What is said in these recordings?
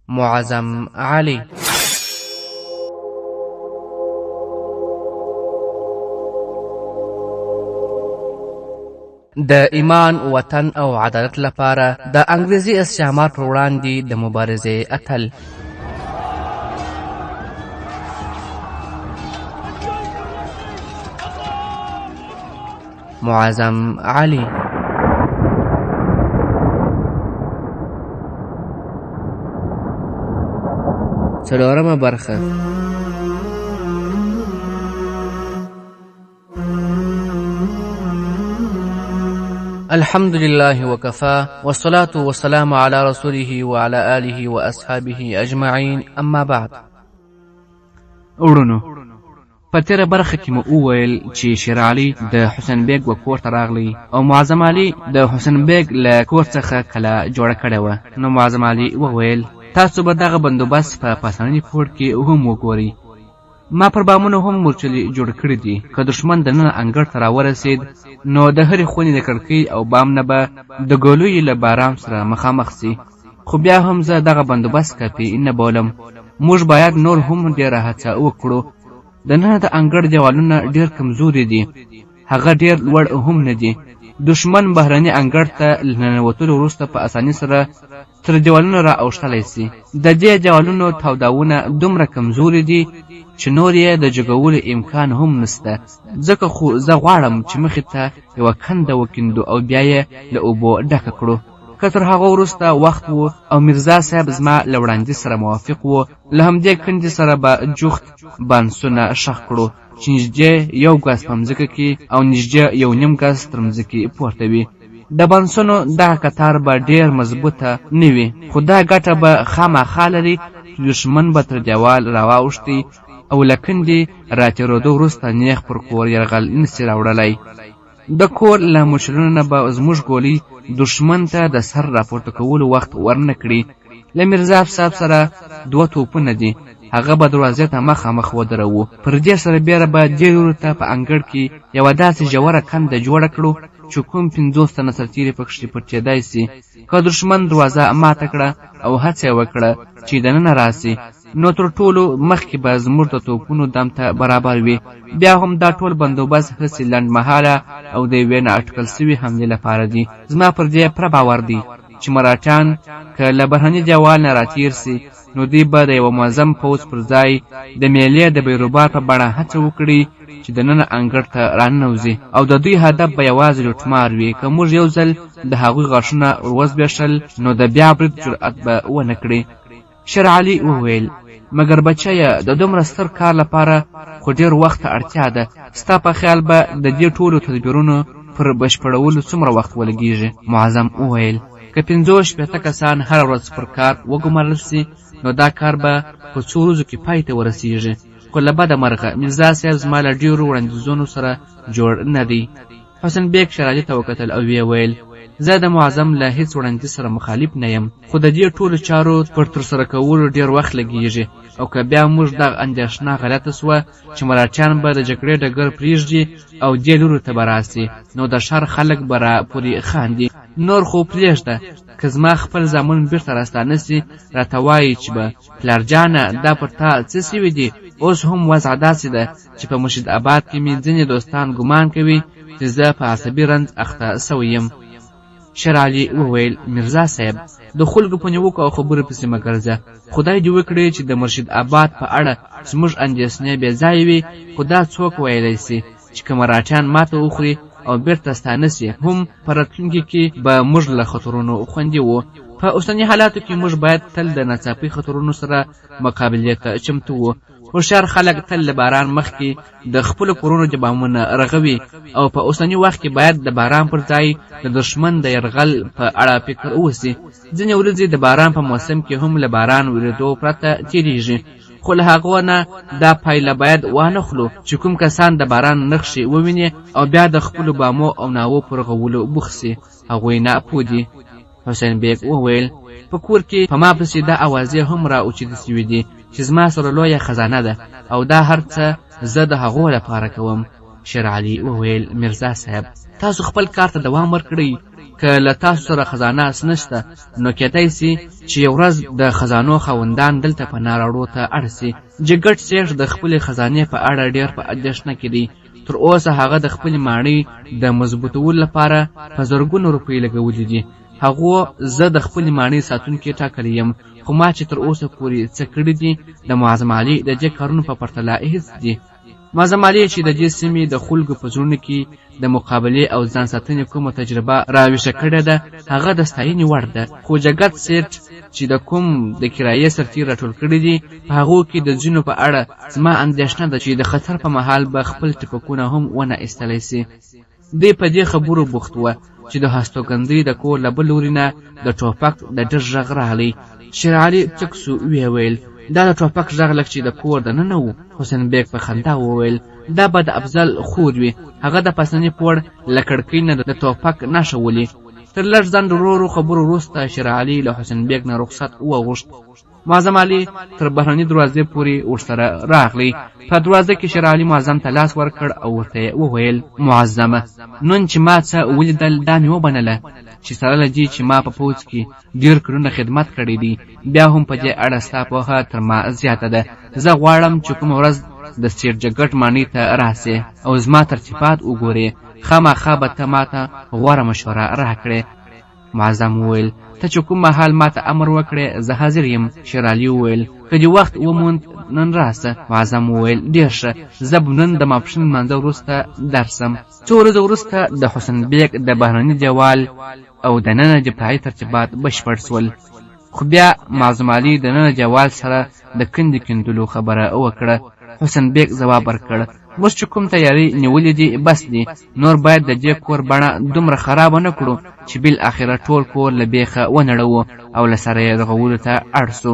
معظم علي. د ایمان، وطن او عدالت لپاره د انګریزي استعمار پر وړاندې د مبارزې اتل. معظم علي. څلورمه برخه. الحمد لله وكفى والصلاة والسلام على رسوله وعلى آله وأصحابه أجمعين أما بعد. وړونو، په تېره برخه کې مو وویل چې شیرعلي د حسین بیګ و کور ته راغلی او معظم علي د حسین بیګ له کور څخه کلا جوړه کړې وه. نو معظم علي وویل، تاسو به دغه بندوبست په پاسني پوړ کې هم وګورئ. ما پر بامونو هم مورچلې جوړ کړي دي. که دښمن دننه انګړ ته راورسېد نو د هرې خونې د کړکۍ او بام نه به د ګولیو له باران سره مخامخ سي. خو بیا هم زه دغه بندوبست کافي نه بولم. موږ باید نور هم ډېره هڅه وکړو. دننه د انګړ دیوالونه ډېر کمزوري دي، هغه ډېر لوړ هم نه دي. دښمن بهرني انګړ ته له ننوتلو وروسته په اساني سره تر دیوالونو را اوښتلی سي. د دې دیوالونو تاوداوونه دومره کمزوري دي چې نور یې د جګولو امکان هم نسته، ځکه خو زه غواړم چې مخې ته یوه کنده وکیندو او بیا یې له اوبو ډکه کړو. که تر هغه وروسته وخت و او میرزا صاحب زما له وړاندیز سره موافق و، له همدې کندې سره به جوخت بانسونه ښخ کړو چې نږدې یو ګز په مځکه کې او نږدې یو نیم ګز تر مځکې پورته وي. د بانسونو دغه کتار به ډېر مضبوطه نه وي، خو دا ګټه به خامخا لري چې دښمن به تر دیوال راواوښتی او له کندې راتېرېدو وروسته نېغ پر کور یرغل نسي راوړلی. د کور له مورچلونو نه به زموږ ګولۍ دښمن ته د سر راپورته کولو وخت ورنه کړي. له میرزا صاحب سره دوه توپونه دي، هغه به دروازې ته مخامخ ودروو. پر دې سربېره به دې لوري ته په انګړ کې یوه داسې ژوره کنده جوړه کړو چې کوم 50 تنه سرتېري پکښې پټېدای سي. که دښمن دروازه ماته کړه او هڅه یې وکړه چې دننه راسي، نو تر ټولو مخکې به زموږ د توپونو دم ته برابر وي. بیا هم دا ټول بندوبست هسې لنډمهاله او د یوې نااټکل سوي حملې لپاره دي. زما پر دې پوره باور دی چې مراټیان که له بهرني دیوال نه راتېر سي، نو دوی به د یوه منظم پوځ پر ځای د میلې د بیروبار په بڼه هڅه وکړي چې دننه انګړ ته راننوځي او د دوی هدف به یوازې لوټمار وي. که موږ یو ځل د هغوی غاښونه وروزبېښل، نو د بیا برید جرأت به ونه کړي. شیرعلي وویل، مګر بچیه، د دومره ستر کار لپاره خو ډېر وخت ته اړتیا ده. ستا په خیال به د دې ټولو تدبیرونو پر بشپړولو څومره وخت ولګېږي؟ معظم وویل، که 65 کسان هره ورځ پر کار وګمارل سي، نو دا کار به په څو ورځو کې پای ته ورسېږي. خو له بده مرغه میرزا صاحب زما له ډېرو وړاندیزونو سره جوړ نه دی. حسین بیګ شیرعلي ته وکتل او ویې ویل، زه د معظم له هیڅ وړاندیز سره مخالف نه یم، خو د دې ټولو چارو پر ترسره کولو ډېر وخت لګېږي او که بیا موږ دغه اندېښنه غلطه سوه چې مراټیان به د جګړې ډګر پرېږدي او دې لوري ته به راسي، نو د ښار خلک به را پورې خاندي. نور خو پرېږده، که زما خپل زامن بیرته راستانه سي، راته وایي چې به پلار جانه دا پر تا څه سوي دي؟ اوس هم وضع داسې ده چې په مرشد آباد کې مې ځینې دوستان ګمان کوي چې زه په عصبي رنځ اخته سوی یم. شیرعلي وویل، میرزا صاحب، د خلکو په نیوکو او خبرو پسې مه ګرځه. خدای دې وکړي چې د مرشد آباد په اړه زموږ اندېښنې بې ځایه وي، خو دا څوک ویلی سي چې که مراټیان ماته وخوري او بیرته ستانه سي، هم په راتلونکي کې به موږ له خطرونو خوندي وو. په اوسني حالاتو کې موږ باید تل د ناڅاپي خطرونو سره مقابلې ته چمتو وو. هوښیار خلک تل له باران مخکې د خپلو کورونو جبامونه رغوي او په اوسني وخت کې باید د باران پر ځای د دښمن د یرغل په اړه فکر وسي. ځینې ورځې د باران په موسم کې هم له باران ورېدو پرته تېرېږي، خو له هغو نه دا پایله باید وانخلو چې کوم کسان د باران نښې وویني او بیا د خپلو بامو او ناوو پر رغولو بوخت سي، هغوی ناپوه دي. حسین بیګ وویل، په کور کې په ما پسې دا اوازې هم را اوچتې سوې دي چې زما سره لویه خزانه ده او دا هر څه زه د هغو لپاره کوم. شیرعلي وویل، میرزا صاحب، تاسو خپل کار ته دوام ورکړئ. که له تاسو سره خزانه نشته نو کیدای سي چې یو ورځ د خزانو خاوندان دلته پناه راوړو ته اړ سي. جګټ سیټ د خپلې خزانې په اړه ډیر په اندېښنه کې دی. تر اوسه هغه د خپلې ماڼۍ د مضبوطولو لپاره په زرګونو روپۍ لګولې دي. هغو زه د خپلې ماڼۍ ساتونکی ټاکلی یم، خو ما چې تر اوسه پورې څه کړي دي د معظم علي د دې کارونو په پرتله هیڅ دي. معظم علي چې د دې سیمې د خلکو په زړونو کې د مقابلې او ځان ساتنې کومه تجربه راویښه کړې ده هغه د ستاینې وړ ده، خو جګت سیټ چې د کوم د کرایې سرتېري راټول کړي دي په هغو کې د ځینو په اړه زما اندېښنه ده چې د خطر په مهال به خپل ټوپکونه هم ونه ایستلی سي. دی په دې خبرو بوخت و چې د هستوګنځۍ د کور له بل لوري نه د ټوپک د ډز غږ راغلی. شیرعلي څک سو، ویې ویل دا د ټوپک غږ لږ چې د کور دننه و. حسین بیګ په خندا وویل دا به د افضل خور وي، هغه د پاسني پوړ له کړکۍ نه د ټوپک نښه ولي. تر لږ ځنډ ورو ورو خبرو وروسته شیرعلي له حسین بیګ نه رخصت وغوښت. معظم علي تر بهرني دروازې پورې ورسره راغلی. په دروازه کې شیرعلي معظم ته لاس ورکړ او ورته یې وویل معظمه نن چې ما څه ولیدل دا مې وبنله چې سره له دې چې ما په پوځ کې ډېر کلونه خدمت کړی دی بیا هم په دې اړه ستا پوهه تر ما زیاته ده. زه غواړم چې کومه ورځ د سیر جګټ ماڼۍ ته راسې او زما ترتیبات وګورې، خامخا به ته ماته غوره مشوره راکړې. معظم وویل ته چې کوم مهال ماته امر وکړې زه حاضر یم. شیرعلي وویل که دې وخت وموند نن راسه. معظم وویل ډېر ښه، زه به نن د ماپښین لمانځه وروسته درسم. څو ورځې وروسته د حسن بیګ د بهرني دیوال او دننه دفاعي ترتیبات بشپړ سول، خو بیا معظم علي د ننه دیوال سره د کندې کیندلو خبره وکړه. حسن بیګ ځواب ورکړ موږ چې کوم تیاری نیولې دي بس دي، نور باید د دې کور بڼه دومره خرابه نه کړو چې بالاخره ټول کور له بیخه ونړوو او له سره یې رغولو ته اړ سو.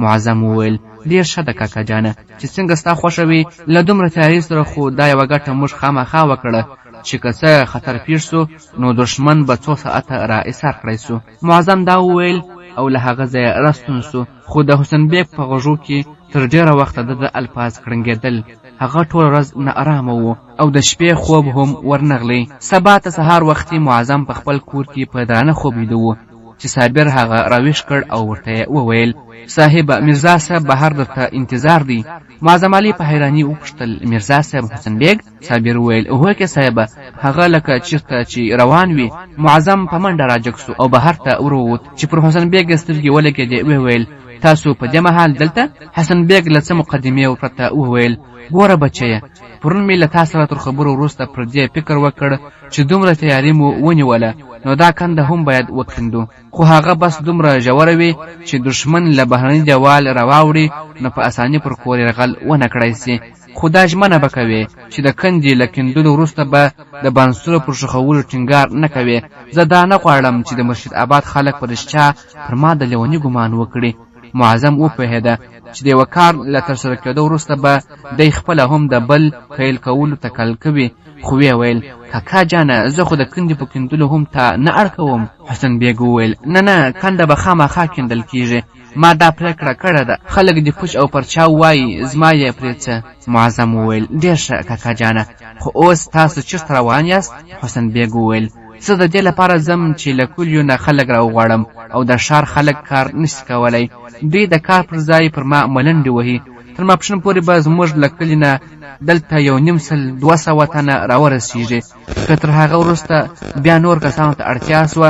معظم وویل ډېر ښه ده کاکا جانه، چې څنګه ستا خوښه وي. له دومره تیاري سره خو دا یوه ګټه موږ خامخا وکړه چې که څه خطر پیښ سو نو دښمن به څو ساعته را ایسار کړی سو. معظم دا وویل او له هغه ځایه راستون سو، خو د حسن بیګ په غوږو کې تر ډېره وخته د ده الفاظ کړنګېدل. هغه ټوله ورځ ناارامه و او د شپې خوب هم ورنغلی. سبا ته سهار وختي معظم په خپل کور کې په درانه خوب ویده و چې صابر هغه راویښ کړ او ورته یې وویل صاحبه میرزا صاحب بهر درته انتظار دی. معظم علي په حیراني وپوښتل میرزا صاحب حسن بیګ؟ صابر وویل هوکې صاحبه، هغه لکه چیرته چې روان وي. معظم په منډه راجګ سو او بهر ته ورووت چې پر حسن بیګ یې سترګې ولګېدې. ویې ویل تاسو په دې مهال دلته؟ حسن بیګ له څه مقدمې پرته وویل ګوره بچیه، پرون مې له تا سره تر خبرو وروسته پر دې فکر وکړ چې دومره تیاري مو ونیوله نو دا کنده هم باید وکیندو، خو هغه بس دومره ژوره وي چې دښمن له بهرني دیوال راواوړي نو په اساني پر کور یرغل ونه کړای سي. خو دا ژمنه به کوې چې د کندې له کیندلو وروسته به د بانسرو پر ښخولو ټینګار نه کوې. زه دا نه غواړم چې د مرشد آباد خلک په رښتیا پر ما د لیوني ګمان وکړي. معظم وپوهېده چې د یوه کار له ترسره کېدو وروسته به دی خپله هم د بل پیل کولو تکل کوي، خو ویې ویل کاکا جانه زه خو د کندې په کیندلو هم تا نه اړ کوم. حسن بیګ وویل نه نه، کنده به خامخا کیندل کیږي، ما دا پرېکړه کړې ده، خلک دې پوچ او پرچاو وایي زما یې پرې څه. معظم وویل ډېر ښه کاکا جانه، خو اوس تاسو چېرته روان یاست؟ حسن بیګ وویل زه د دې لپاره ځم چې له کلیو نه خلک راوغواړم او د ښار خلک کار نشي کولی، دوی د کار پر ځای پر ما ملنډې وهي. تر ماپښین پورې به زموږ له کلي نه دلته یو نیم سل دوه سوه تنه راورسیږي. که تر هغه وروسته بیا نور کسانو ته اړتیا سوه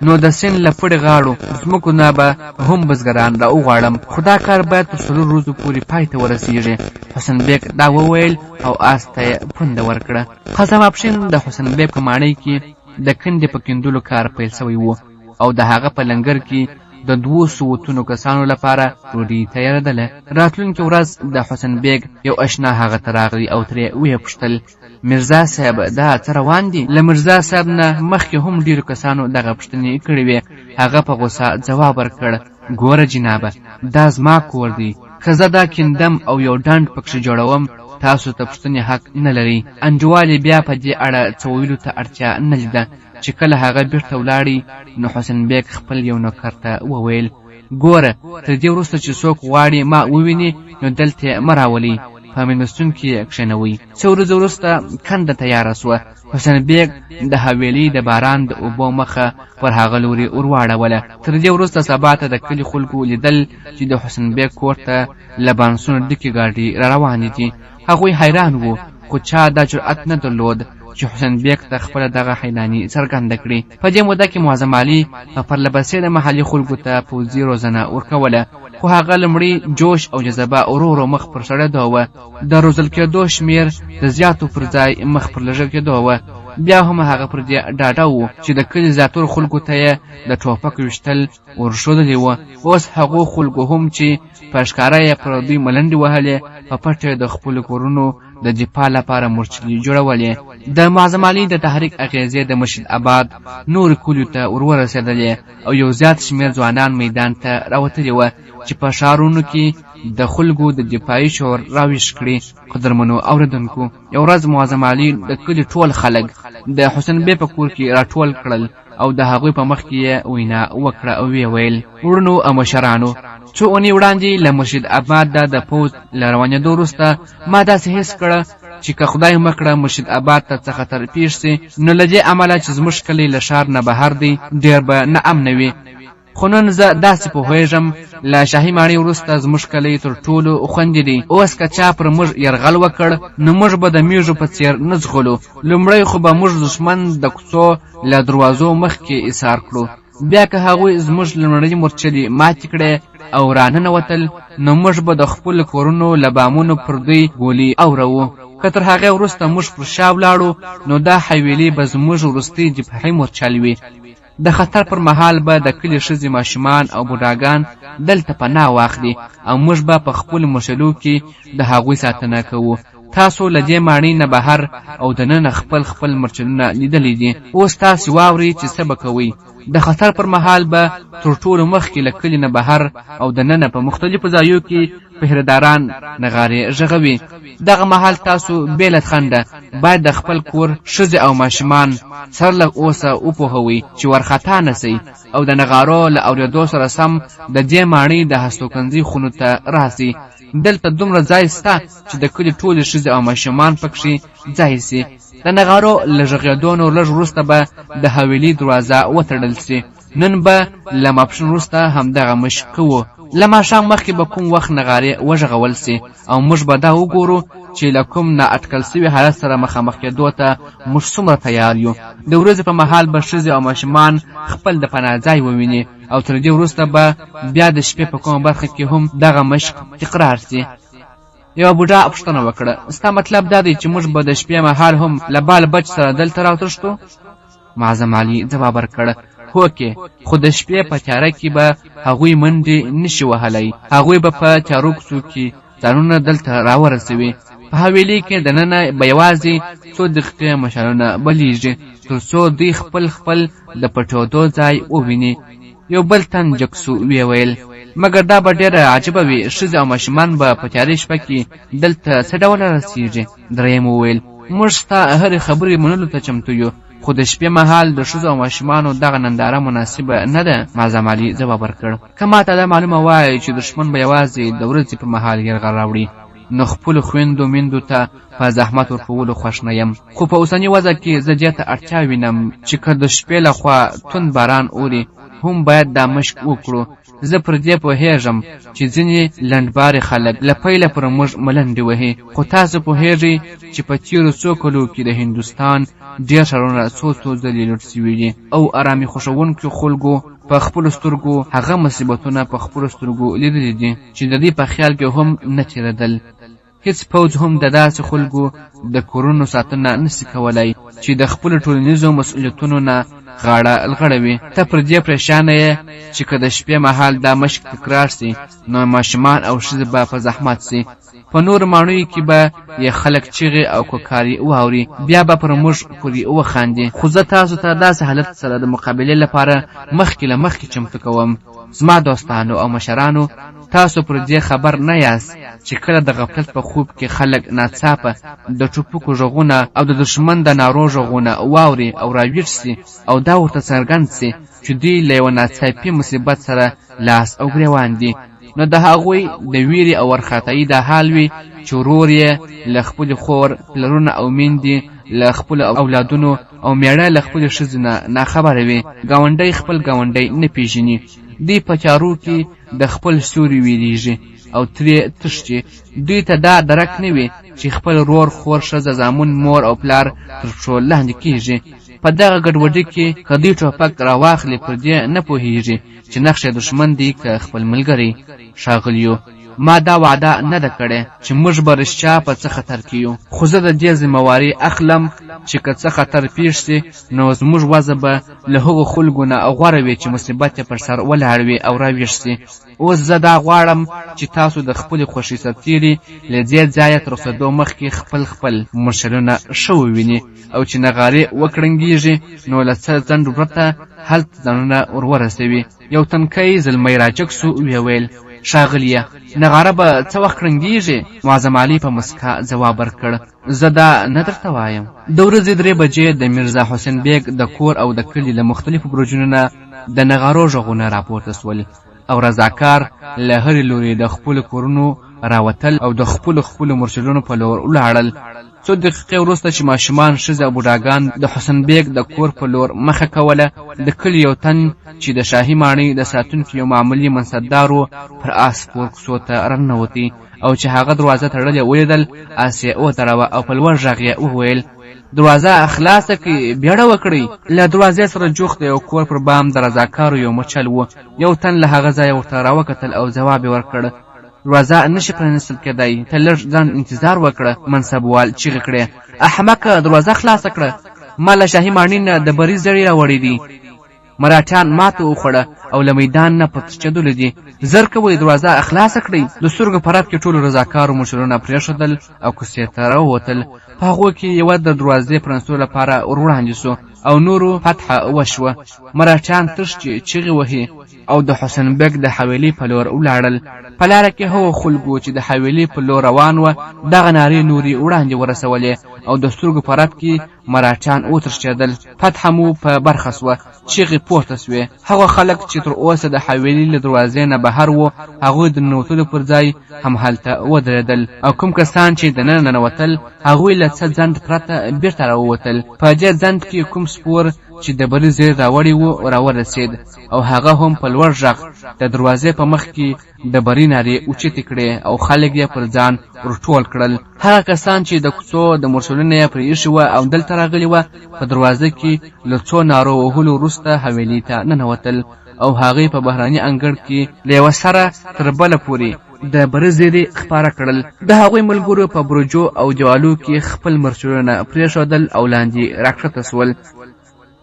نو د سیند له پړې غاړو ځمکو نه به هم بزګران راوغواړم، خو دا کار باید تر څلور ورځو پورې پای ته ورسیږي. حسن بیګ دا وویل او آس ته یې پونده ورکړه. قضا ماپښین د حسن بیګ په ماڼۍ کې د کندې په کیندلو کار پیل سوی و او د هغه په لنګر کې د 200 تنو کسانو لپاره ډوډۍ تیارېدله. راتلونکې ورځ د حسن بیګ یو اشنا هغه ته راغی او ترې ویې پوښتل میرزا صاحب دا څه روان دي؟ له میرزا صاحب نه مخکې هم ډېرو کسانو دغه پوښتنې کړې وې. هغه په غوسه ځواب ورکړ ګوره جنابه، دا زما کور دی، که زه دا کیندم او یو ډنډ پکښې جوړوم تاسو ته پوښتنې حق نه لرئ. انډیوال یې بیا په دې اړه څه ویلو ته اړتیا نه لیده. چې کله هغه بیرته ولاړی نو حسن بیګ خپل یو نوکر ته وویل ګوره تر دې وروسته چې څوک غواړي ما وویني نو دلته یې مه راولئ، په مېلمستون کې یې کښېنوئ. څو ورځې وروسته کنده تیاره سوه. حسین بیګ د حویلۍ د باران د اوبو مخه پر هغه لوري ورواړوله. تر دې وروسته سبا ته د کلي خلکو لیدل چې د حسین بیګ کور ته له بانسونو ډکې ګاډۍ را روانې دي. هغوی حیران وو، خو چا دا جرأت نه درلود چې حسین بیګ ته خپله دغه حیراني څرګنده کړي. په دې موده کې معظم علي په پرله پسې د محلي خلکو ته پوځي روزنه ورکوله، خو هغه لومړي جوش او جذبه ورو ورو مخ پر سړېدو وه. د روزل کېدو شمېر د زیاتو پر ځای مخ پر لږه کېدو وه. بیا هم هغه پر دې ډاډه و چې د کلي زیاترو خلکو ته یې د ټوپک ویشتل ورښودلي وو. اوس هغو خلکو هم چې په ښکاره یې پر دوی ملنډې وهلې، په پټه یې د خپلو کورونو د دفاع لپاره مورچلې جوړولې. د معظم علي د تحریک اغېزې د مرشد اباد نورو کلیو ته ورورسېدلې او یو زیات شمېر ځوانان میدان ته راوتلي وه چې په ښارونو کې د خلکو د دفاعي شعور راویښ کړي. قدرمنو اورېدونکو، یو ورځ معظم علي د کلي ټول خلک د حسین بې په کور کې راټول کړل او د هغوی په مخ کې یې وینا وکړه او ویې ویل: وړونو او مشرانو، څو اونۍ وړاندې له مرشد اباد د پوځ له روانېدو وروسته ما داسې حس کړه چې که خدای مه کړه مرشد اباد ته څه خطر پېښ سي، نو له دې امله چې زموږ کلی له ښار نه بهر دی، ډېر به ناامنه وي. خو نن زه داسې پوهېږم، له شاهي ماڼۍ وروسته زموږ کلی تر ټولو خوندي دی. اوس که چا پر موږ یرغل وکړ، نو موږ به د میږو په څېر نه ځغلو. لومړی خو به موږ دښمن د کوڅو له دروازو مخکې ایسار کړو. بیا که هغوی زموږ لومړنۍ مورچلې ماتې کړې او راننوتل، نو موږ به د خپلو کورونو له بامونو پر دوی ګولۍ اوروو. که تر هغې وروسته موږ پر شا ولاړو، نو دا حویلۍ به زموږ وروستۍ دفاعي مورچل وي. د خطر پر مهال به د کلي ښځې، ماشومان او بوډاګان دلته پناه واخلي او موږ به په خپلو مورچلو کې د هغوی ساتنه کوو. تاسو له دې ماڼۍ نه بهر او دننه خپل خپل مرچلونه لیدلي دي. اوس تاسې واورئ چې څه به کوئ. د خطر پر مهال به تر ټولو مخکې له کلي نه بهر او دننه په مختلفو ځایو کې پهرهداران نغارې غږوي. دغه مهال تاسو بې له خنډه باید د خپل کور ښځې او ماشومان سر له اوسه وپوهوئ چې وارخطا نه سئ او د نغارو له اورېدو سره سم د دې ماڼۍ د هستوګنځي خونو ته راسئ. دلته دومره ځای سته چې د کلي ټولې ښځې او ماشومان پکښې ځای سي. د نغارو له غږېدو نور لږ وروسته به د حویلۍ دروازه وتړل سي. نن به له ماپښین وروسته همدغه مشق کوو. له ماښام مخکې به کوم وخت نغارې وغږول سي او موږ به دا وګورو چې له کوم نا اټکل سوي حالت سره مخامخ کېدو ته موږ څومره تیار یو. د ورځې په مهال به ښځې او ماشومان خپل د پناه ځای وویني او تر دې وروسته به بیا د شپې په کومه برخه کې هم دغه مشق تکرار سي. یوه بوډا پوښتنه وکړه: ستا مطلب دا دی چې موږ به د شپې مهال هم له بال بچ سره دلته راوتښتو؟ معظم علي ځواب ورکړ: هوکې، خو د شپې په تیاره کې به هغوی منډې نشي وهلی. هغوی به په تیارو کوڅو کې ځانونه دلته راورسوي. په حویلۍ کې دننه به یوازې څو دقیقې مشالونه بلیږي، تر څو دوی خپل خپل د پټېدو ځای وویني. یو بل تن جکسو ویې ویل: مګر دا به ډېره عجیبه وي، ښځې او ماشومان به په تیارې شپه کې دلته څه ډول رارسېږي؟ درېیم وویل: موږ ستا هرې خبرې منلو ته چمتو یو، خو د شپې مهال د ښځو او ماشومانو دغه ننداره مناسبه نه ده. معظم علي ځواب ورکړ: که ماته دا معلومه وای چې دښمن به یوازې د ورځې په مهال یرغل راوړي، نو خپلو خویندو میندو ته په زحمت ورکولو خوښ نه یم. خو په اوسني وضع کې زه دې ته اړتیا وینم چې که د شپې له خوا توند باران اوري، هم باید دا مشق وکړو. زه پر دې پوهېږم چې ځینې لنډباري خلک له پیله پر موږ ملنډې وهي، خو تاسو پوهېږئ چې په تېرو څو کلو کې د هندوستان ډېر ښارونه څو څو ځلې لوټ شوي دي او ارامي خوښوونکو خلکو په خپلو سترګو هغه مصیبتونه په خپلو سترګو لیدلي دي چې د دوی په خیال کې هم نه تېرېدل. هیڅ پوځ هم د داسې خلکو د کورونو ساتنه نسي کولای چې د خپلو ټولنیزو مسؤلیتونو نه غاړه لغړوي. ته پر دې پرېشانه یې چې که د شپې مهال دا مشق تکرار سي، نو ماشومان او ښځې به په زحمت سي. په نورو ماڼیو کې به یې خلک چیغې او کوکارې واوري، بیا به پر موږ پورې وخاندي. خو زه تاسو ته داسې حالت سره د مقابلې لپاره مخکې له مخکې چمتو کوم. زما دوستانو او مشرانو، تاسو پر دې خبر نه یاست چې کله د غفلت په خوب کې خلک ناڅاپه د ټوپکو غږونه او د دښمن د نارو غږونه واوري او راویښ سي او دا ورته څرګند سي چې دوی له یوه ناڅاپي مصیبت سره لاس او ګریوان دي. نو د هغوی د ویرې او ورخطایي دا حال وي چې ورور یې له خپلې خور، پلرونه او میندې له خپلو اولادونو او میړه له خپلې ښځې نه ناخبره وي. ګاونډی خپل ګاونډی نه پیژني. دوی په تیارو کې د خپل سیوري ویریږي او ترې تښتي. دوی ته دا درک نه وي چې خپل ورور، خور، ښځه، زامن، مور او پلار تر پښو لاندې کیږي. په دغه ګډوډي کې که دوی ټوپک راواخلي پر دې نه پوهیږي چې نقش یې دښمن دی که خپل ملګری. ښاغلیو! ما دا وعده نه ده کړې چې موږ به رښتیا په څه خطر کې یو، خو زه د دې ذمه واري اخلم چې که څه خطر پېښ شي نو زموږ وضع به له هغو خلکو نه غوره وي چې مصیبت یې پر سر ولاړ وي او راویښ شي. اوس زه دا غواړم چې تاسو د خپلې خوښې سرتېري له دې ځایه تر رخصتېدو مخکې خپل خپل مورچلونه ښه وویني او چې نغارې وکړنګېږي نو له څه ځنډ پرته هلته ځانونه ور ورسوي. یو تنکی زلمی راجګ سو، ویې ویل، ښاغلیه، نغاره به څه وخت کړنګېږي؟ معظم علي په مسکا ځواب ورکړ، زه دا نه درته وایم. د ورځې درې بجې د میرزا حسین بیګ د کور او د کلي له مختلفو برجونو نه د نغارو غږونه راپورته سول او رضاکار له هرې لوري د خپلو کورونو راوتل او د خپلو خپلو مورچلونو په لور ولاړل. څو دقیقې وروسته چې ماشومان، ښځې او بوډاګان د حسن بیګ د کور په لور مخه کوله، د کلي یو تن چې د شاهي ماڼۍ د ساتونکي یو معمولي منصبدار و، پر آس سپور کوڅو ته راننوتی او چې هغه دروازه تړلې ولیدل، آس یې ودروه او په لوړ غږ یې وویل: دروازه خلاصه کړئ، بیړه وکړئ! له دروازې سره جوخت د یو کور پر بام د رضاکارو یو مچل و. یو تن له هغه ځایه ورته راوکتل او ځواب یې ورکړ: دروازه نشي پرانیستل کېدای، ته لږ ځنډ انتظار وکړه. منصبوال چیغې کړې: احمقه، دروازه خلاصه کړه، ما له شاهي ماڼۍ نه د بري زړي راوړي دي. مراټیان ماته وخوړه او له میدان نه په تښتېدلو دي. زر کوئ، دروازه خلاصه کړئ. د سترګو په رپ کې ټولو رضاکارو مشرونه پرېښودل او کوڅې ته راووتل. په هغو کې یوه د دروازې پرانیستلو لپاره ور وړاندې شو او نورو فتحه وشوه. مراټیان تښتي، چیغې وهي او د حسین بیګ د حویلۍ په لور ولاړل. په لاره کې هغو خلکو چې د حویلۍ په لور روان وه دغه نارې نورې وړاندې ورسولې او د سترګو په رپ کې مراټیان وتښتېدل. فتحه مو په برخه شوه، چیغې پورته شوې. هغه خلک چې تر اوسه د حویلۍ له دروازې نه بهر وو هغوی د ننوتلو پر ځای همهلته ودرېدل او کوم کسان چې دننه ننوتل هغوی له څه ځنډ پرته بیرته راووتل. په دې ځنډ کې کوم سپور چې د بري زیری راوړی و راورسېد او هغه هم په لوړ غږ د دروازې په مخ کې د بري نارې اوچتې کړې او خلک یې پر ځان ورټول کړل. هغه کسان چې د کوڅو د مورچلونه یې پرې ایښي وه او دلته راغلي وه په دروازه کې له څو نارو وهلو وروسته حویلۍ ته ننوتل او هغوی په بهرني انګړ کې له یوه سره تر بله پورې د بره زیري خپاره کړل. د هغوی ملګرو په برجو او دیوالو کې خپل مرچلونه پرېښودل او لاندې راکښته سول.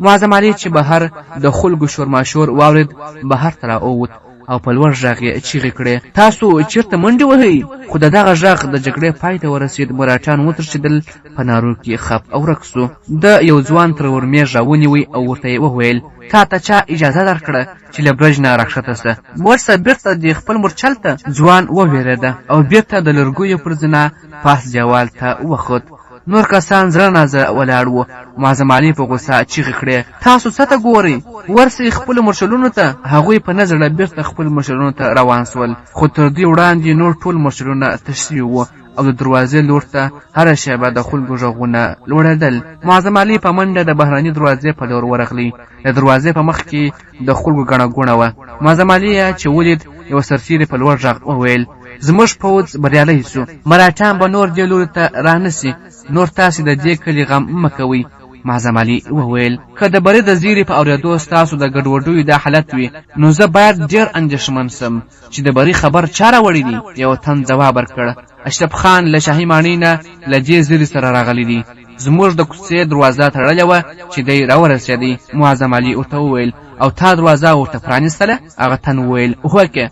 معظم علي چې بهر د خلکو شورماشور واورېد بهر ته راووت او په لوړ غږ یې چیغې کړې: تاسو چیرته منډې وهئ؟ خو د دغه غږ د جګړې پای ته ورسېد. مراټیان وتښتېدل، په نارو کې خپ او ورک سو. ده یو ځوان تر ورمېږ راونیوی او ورته یې وویل: تا ته چا اجازه درکړه چې له برج نه راکښته سه؟ ورسه بیرته دې خپل مورچل ته. ځوان ووېرېده او بیرته د لرګیو پر زینه پاس دیوال ته وخوت. نور کسان زړه نازړه ولاړ وو. معظم علي په غوسه چیغې کړې: تاسو څه ته ګورئ؟ ورسئ خپلو مورچلونو ته. هغوی په نه زړه بیرته خپلو مورچلونو ته روان سول، خو تر دوی وړاندې نور ټول مورچلونه تش سوي وو او د دروازې لور ته هره شېبه د خلکو غږونه لوړېدل. معظم علي په منډه د بهرني دروازې په لور ورغلی. د دروازې په مخ کې د خلکو ګڼه ګوڼه وه. معظم علي یې چې ولید، یوه سرتېري په لوړ غږ وویل: زموږ پوځ بریالی سو، مراټیان به نور دې لوري ته رانه سي، نور تاسې د دې کلي غم مه کوئ. معظم علي وویل: که د بري د زیري په اورېدو ستاسو د ګډوډیو دا حالت وي، نو زه باید ډېر اندېښمن سم چې د بري خبر چا راوړی دی؟ یوه تن ځواب ورکړ: اشرف خان له شاهي ماڼۍ نه له دې زیري سره راغلی دی. زموږ د کوڅې دروازه تړلې وه چې دی راورسېدی. معظم علي ورته وویل: او تا دروازه ورته پرانیستله؟ هغه تن وویل: هوکې.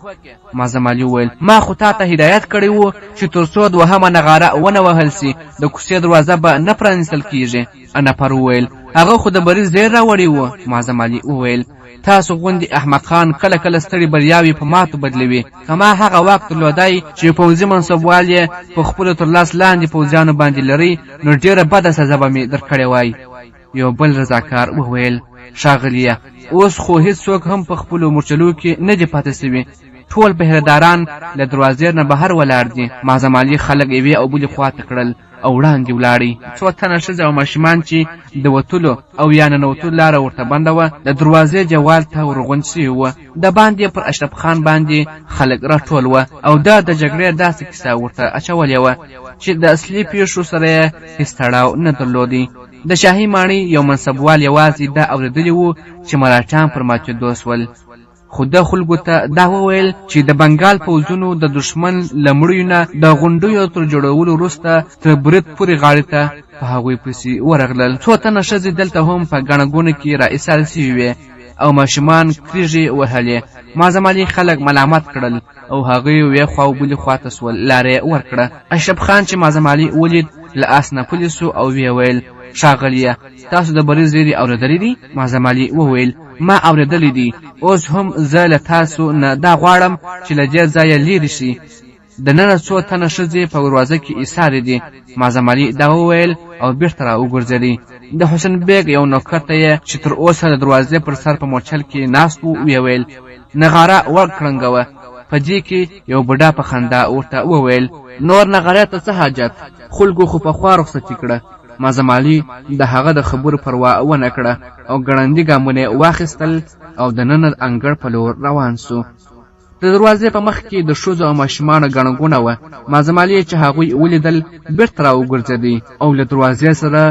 معظم علي وویل: ما خو تا ته هدایت کړی و چې تر څو دوهمه نغاره ونه وهل سي د کوڅې دروازه به نه پرانیستل کیږي. نفر وویل: هغه خو د بري زیر راوړی و. معظم علي وویل: تاسو غوندې احمقان کله کله ستړي بریاوې په ماتو بدلوي. که ما هغه واک درلودای چې پوځي منصبوال یې په خپلو تر لاس لاندې پوځیانو باندې لري نو ډېره بده سزا به مې درکړې وای. یو بل رضاکار وویل: ښاغلیه، اوس خو هیڅوک هم په خپلو مورچلو کې نه دي پاتې سوي. ټول پهره داران له دروازې نه بهر ولاړ دي. معظم علي خلک یوې او بلې خوا ته کړل او وړاندې ولاړی. څو تنه ښځې او ماشومان چې د وتلو او یا ننوتلو لاره ورته بنده وه، د دروازې دیوال ته ورغونډ شوي وو. د باندې پر اشرف خان باندې خلک راټول وه او ده د جګړې داسې کیسه ورته اچولې وه چې د اصلي پیښو سره یې هیڅ تړاو نه درلودی. د شاهي ماڼۍ یو منصبوال یوازې دا اورېدلي وو چې مراټیان پر ماتېدو سول، خو ده خلکو ته دا وویل چې د بنګال پوځونو د دښمن له مړیو نه د غونډیو تر جوړولو وروسته تر برید پورې غاړې ته په هغوی پسې ورغلل. څو تنه ښځې دلته هم په ګڼه ګوڼه کې را ایسارې شوې وې او ماشومان کریږې وهلې. معظم علي خلک ملامت کړل او هغوی یوې خوا او بلې خوا ته سول، لاره یې ورکړه. اشرف خان چې معظم علي ولید له آس نه پلي سو او ویې ویل، ښاغلیه، تاسو د بري زیري اورېدلی دی؟ معظم علي وویل، ما اورېدلی دی. اوس هم زه له تاسو نه دا غواړم چې له دې ځایه لیرې شئ. د ننه څو تنه ښځې په دروازه کې ایسارې دي. معظم علي دا وویل او بیرته را وګرځېدی. د حسین بیګ یو نوکر ته یې چې تر اوسه د دروازې پر سر په مورچل کې ناست و ویې ویل، نغاره وکړنګوه. په دې کې یو بوډا په خندا ورته وویل، نور نغارې ته څه حاجت، خلکو خو پخوا رخصتي کړه. معظم علي د هغه د خبرو پروا ونه کړه او ګړندي ګامونه یې واخیستل او د ننه انګړ په لور روان سو. د دروازې په مخ کې د ښځو او ماشومانو ګڼه ګوڼه وه. معظم علي چې هغوی ولیدل بیرته راوګرځېدی او له دروازې سره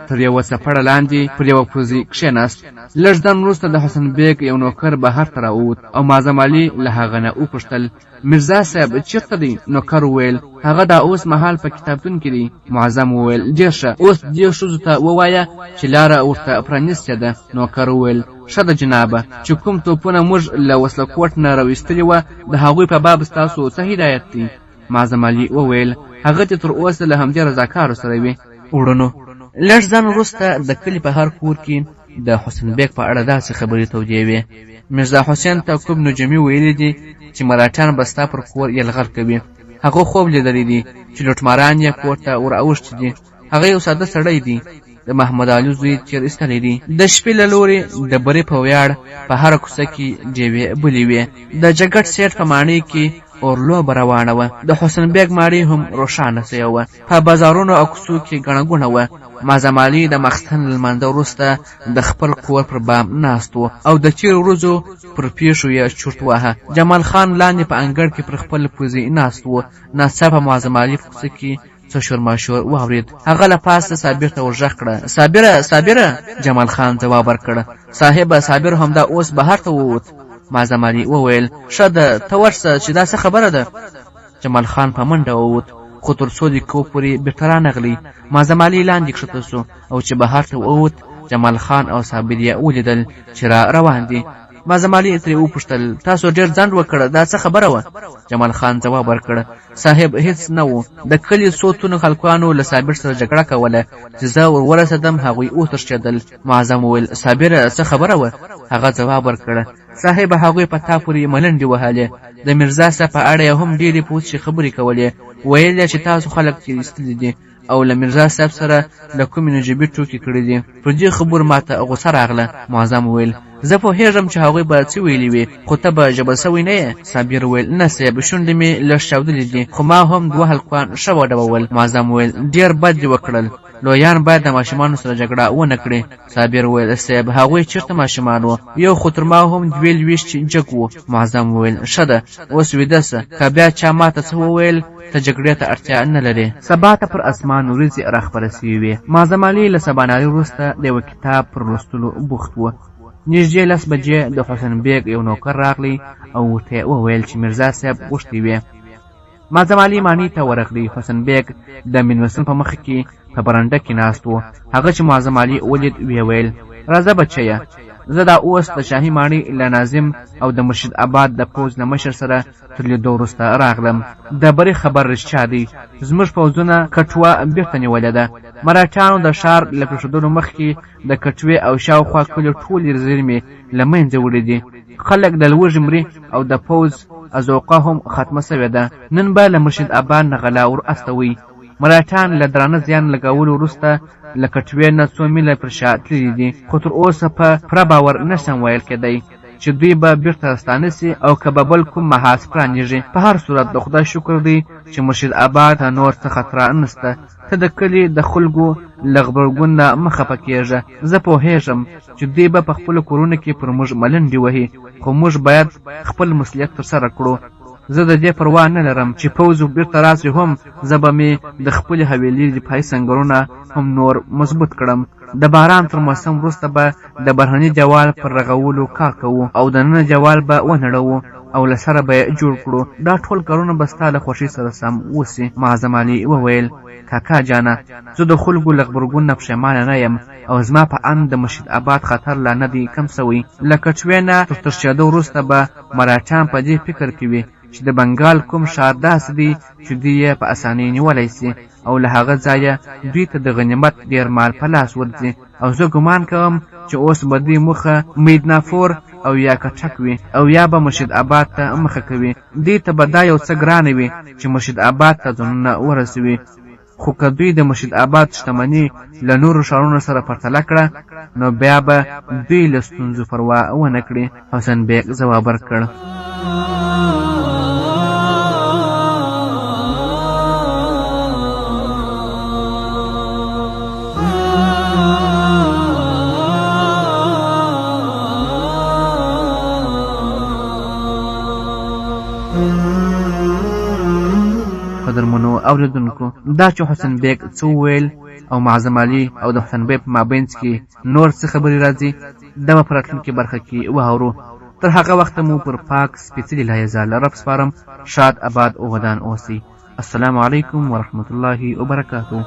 تر یوه څپړه لاندې پر یوه پوزي کښېناست. لږ ځنډ وروسته د حسن بیګ یو نوکر بهر ته راووت او معظم علي له هغه نه وپوښتل، میرزا صاحب چېرته دی؟ نوکر وویل، هغه دا اوس مهال په کتابتون کې دی. معظم وویل، ډېر ښه، اوس دې ښځو ته ووایه چې لاره ورته پرانیستې ده. نوکر وویل، ښه ده جنابه، چې کوم توپونه موږ له وسلکوټ نه راویستلي وه، د هغوی په باب ستاسو څه هدایت دی؟ معظم علي وویل، هغه دې تر اوسه له همدې رضاکارو سره وي. وړونو لږ ځنډ وروسته د کلي په هر کور کې د حسین بیګ په اړه داسې خبرې تودې وې. میرزا حسین ته کوم نجومي ویلي دي چې مراټیان به ستا پر کور یلغل کوي. هغه خوب لیدلی دی چې لوټماران یې کور ته ور اوښتي دي. هغه یو ساده سړی دی، د محمد علي زوی تېر ایستلی دی. د شپې له لوري د بري په ویاړ په هره کوڅه کې ډېوې بلې وې. د جګټ سیټ په ماڼۍ کې اورلوبه روانه وه. د حسن بیګ ماڼۍ هم روښانه سوې وه. په بازارونو او کوڅو کې ګڼه ګوڼه وه. معظم علي د ماخستن له لمانځه وروسته د خپل کور پر بام ناست و او د تېرو ورځو پر پېښو یې چورت واهه. جمال خان لاندې په انګړ کې پر خپل پوزي ناست و. ناڅاپه معظم علي په کوڅه کې څه شورماشور واورېد. هغه له پاسه صابر ته ورغږ کړه، صابره! صابره! جمال خان ځواب ورکړ، صاحبه! صابر همدا اوس بهر ته ووت. معظم علي وویل، ښه ده، ته ورشه چې دا څه خبره ده. جمال خان په منډه ووت، خو تر څو دقیقو پورې بیرته رانغلی. معظم علي لاندې کښته شو او چې بهر ته ووت، جمال خان او صابر یې ولیدل چې را روان دي. معظم علي ترې وپوښتل، تاسو ډېر ځنډ وکړ، دا څه خبره وه؟ جمال خان ځواب ورکړ، صاحب هیڅ نه و، د کلي څو تنو هلکانو له صابر سره جګړه کوله، چې زه ور ورسېدم هغوی وتښتېدل. معظم وویل، صابره څه خبره وه؟ هغه ځواب ورکړ، صاحب هغوی په تا پورې ملنډې وهلې، د میرزا صاحب په اړه یې هم ډېرې پوچې خبرې کولې، ویل یې چې تاسو خلک تېر ایستلي دي او له میرزا صاحب سره له کومې نجیبي ټوکې کړې دي. پر دې خبرو ماته غوسه راغله. معظم وویل، زه پوهېږم چې هغوی به څه ویلي وي، خو ته به ژوبل شوی نه یې؟ صابر وویل، نه صیب، شونډې مې لږ چاودلې دي، خو ما هم دوه هلکان ښه وډبول. معظم وویل، ډېر بد دې وکړل، لویان باید د ماشومانو سره جګړه ونه کړي. صابر وویل، صیب، هغوی چېرته ماشومان وو؟ یو خو تر ما هم دوې لوېشتې جګ وو. معظم وویل، ښه ده، اوس ویده شه، که بیا چا ماته څه وویل، ته جګړې ته اړتیا نه لرې. سبا ته پر اسمان وریځې راخپرې شوې وې. معظم علي له سباناري وروسته د یوه کتاب پر لوستلو بوخت و. نږدې 10 بجې د حسن بیګ یو نوکر راغلی او ورته یې وویل چې میرزا صاحب غوښتی وې. معظم علي ماڼۍ ته ورغلی. حسن بیګ د میلمستون په مخ کې په برنډه کې ناست و. هغه چې معظم علي ولید ویې ویل، راځه بچیه، زه دا اوس د شاهي ماڼۍ له ناظم او د مرشد اباد د پوځ له مشر سره تر لیدو وروسته راغلم. د بري خبر رښتیا دی، زموږ پوځونه کټوه بیرته نیولې ده. مراټیانو د ښار له پرېښودلو مخکې د کټوې او شاوخوا کلیو ټولې زیرمې له منځه وړي دي. خلک د لوږې مري او د پوځ ازوقه هم ختمه شوې ده. نن به له مرشد اباد نه غلا ور استوئ. مراټیان له درانه زیان لګولو وروسته له کټوې نه څو میله پر شا تللي دي، خو تر اوسه په پوره باور نه شم ویل کېدی. چې دوی به بیرته ستانه سي او که به بل کوم محاذ پرانیږي. په هر صورت د خدای شکر دی چې مرشد اباد ته نور څه خطره نسته. ته د کلي د خلکو له غبرګون نه مه خفه کېږه. زه پوهېږم چې دوی به په خپلو کورونو کې پر موږ ملنډې وهي، خو موږ باید خپل مسؤلیت ترسره کړو. زه د دې پروا نه لرم چې پوځ بیرته راسي هم زه به مې د خپلې حویلۍ دفاعي سنګرونه هم نور مضبوط کړم. د باران تر موسم وروسته به د بهرني دیوال پر رغولو کار کوو او دننه دیوال به ونړوو او له سره به یې جوړ کړو. دا ټول کارونه به ستا له خوښۍ سره سم وسي. معظم علي وویل، کاکا جانه، زه د خلکو له غبرګون نه پښېمانه نه یم او زما په اند د مرشد اباد خطر لا نه دی کم سوی. له کټوې نه تر تښتېدو وروسته به مراټیان په دې فکر کې وي چې د بنګال کوم ښار داسې دی چې دوی یې په اسانۍ نیولی سي او له هغه ځایه دوی ته د غنیمت ډېر مال په لاس ورځي او زه ګمان کوم چې اوس به دوی موخه میدنافور او یا کټک وي او یا به مرشد اباد ته مخه کوي. دوی ته به دا یو څه ګرانه وي چې مرشد اباد ته ځانونه ورسوي، خو که دوی د مرشد اباد شتمني له نورو ښارونو سره پرتله کړه نو بیا به دوی له ستونزو پروا ونه کړي. حسن بیګ ځواب ورکړ. قدرمنو اوریدونکو، دا چې حسن بیګ څه وویل او معظم علي او د حسن بیګ په مابینځ کې نور څه خبرې راځي، دا به په راتلونکې برخه کې واورو. تر هغه وخته مو پر پاک سپېڅلي لایزال رب سپارم. ښاد، اباد او ودان اوسئ. السلام علیکم ورحمت الله وبرکاته.